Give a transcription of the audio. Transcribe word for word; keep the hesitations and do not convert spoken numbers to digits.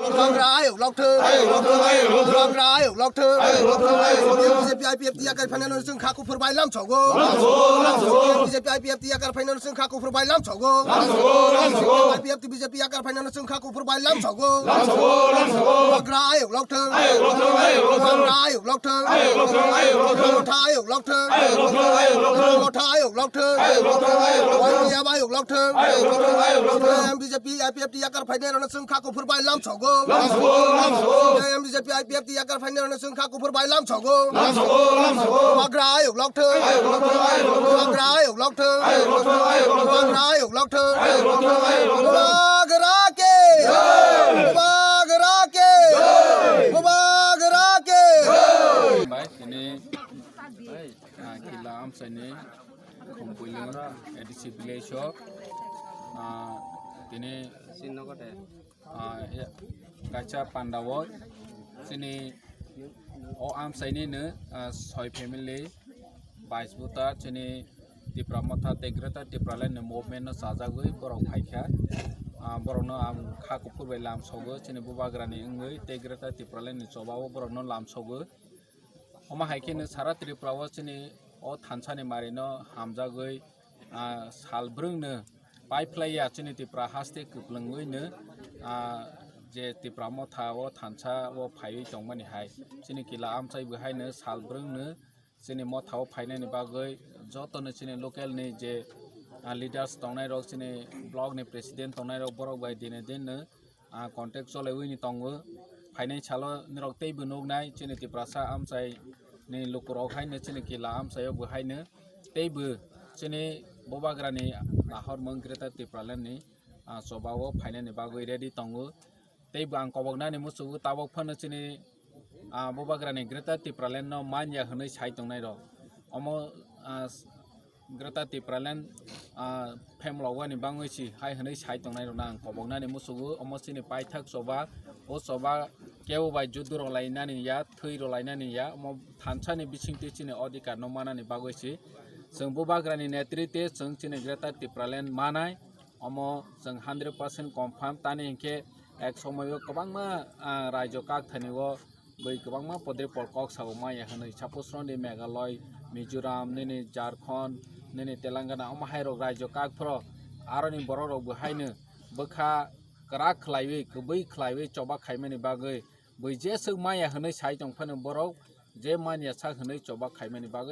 Bubagra ayuk lokthung. Ayuk lokthung, ayuk lokthung. Bubagra ayuk lokthung. Ayuk lokthung, ayuk lokthung. B J P I P F T yakar phainani chwng kha kuphur bai lamsogo. Lamsogo, lamsogo. B J P I P F T yakar phainani chwng kha kuphur bai lamsogo. Lamsogo, lamsogo. B J P I P F T B J P yakar phainani chwng kha kuphur bai lamsogo. Lamsogo, lamsogo. Bubagra ayuk lokthung. Ayuk lokthung, ayuk lokthung. Bubagra ayuk lokthung. Ayuk lokthung, ayuk lokthung. Motha ayuk lokthung. Ayuk lokthung, ayuk lokthung. Motha ayuk lokthung. Ayuk lokthung, ayuk lokthung. Y T F ayuk lokthung. Ayuk lokthung, ayuk lokthung. B J P I P F T yakar phainani chwng kha kuphur bai lamsogo. Lamsogo, lamsogo. B J P I P F T yakar phainani chwng kha kuphur bai lamsogo. Lamsogo, lamsogo. Bubagra ayuk lokthung. Ayuk lokthung, ayuk lokthung. Bubagra ayuk lokthung. Ayuk lokthung, ayuk lokthung. Bubagra ayuk lokthung. Ayuk lokthung, ayuk lokthung. Bubagra ki. Jai. Bubagra ki. Jai. Bubagra ki. Jai. Bai, tini, ah, Kila Amchaini Khumpuilung A D C village o, ah, tini, ah, ya, kaisa panda o chini o amchaini no, ah, soi family, bais buta chini Tipra Motha tei Greater Tipraland ni movement no chajagwi borok phaikha. Ah, borokno ang kha kuphur bai lamsogo, chini bubagrani wngwi tei Greater Tipraland ni choba o borokno lamsogo. Omo hai khe no sara Tripura o chini o thansa ni mari no hamjagwi, ah, sal brwng no pai phlai ya chini Tripura haste kwplwngwi no, ah, je Tipra Motha o thansa o phaiwi tongmani hai chini Kila Amchai bo hai no sal brwng no chini Motha o phainani bagwi joto no chini local ni je, ah, leaders tongnai rok, chini block ni president tongnai rok, borok bai dine din no ah, contact cholaiwi ni tongo. Phainai salo norok teibo nuknai chini Tiprasa Amchai ni lukurok haino chini Kila Amchai o bo haino teibo chini bubagrani nahormung Greater Tipraland ni, ah, choba o phainani bagwi ready tongo. Teibo ang koboknani muchungo tabok phano chini, ah, bubagrani Greater Tipraland no manya hwnwi sai tongnai rok. Omo, ah, Greater Tipraland, ah, phem logwani bangwi si hai hwnwi sai tongnai rokno ang koboknani muchungo. Omo chini paithak choba, o choba kebo bai judu rok lainani ya, thwi rok lainani ya, omo thansa ni bisingtwi chini odhikar no manani bagwi si chwng bubagrani netrite chwng chini Greater Tipraland manai. Omo chwng hundred percent confirm, tani hinkhe ek somoio kwbangma, ah, raijo kakthani o bui kwbangma podre pol kok sao maya hwnwi. Suppose roni Meghalaya, Mizoram, nini Jharkhand, nini Telangana, omo hai rok raijo kak phro aroni borok rok bo haino bwkha kwrak khlaiwi, kwbwi khlaiwi choba khaimani bagwi bui jeswk maya hwnwi sai tong phano borok je manya sak hwnwi choba khaimani bagwi.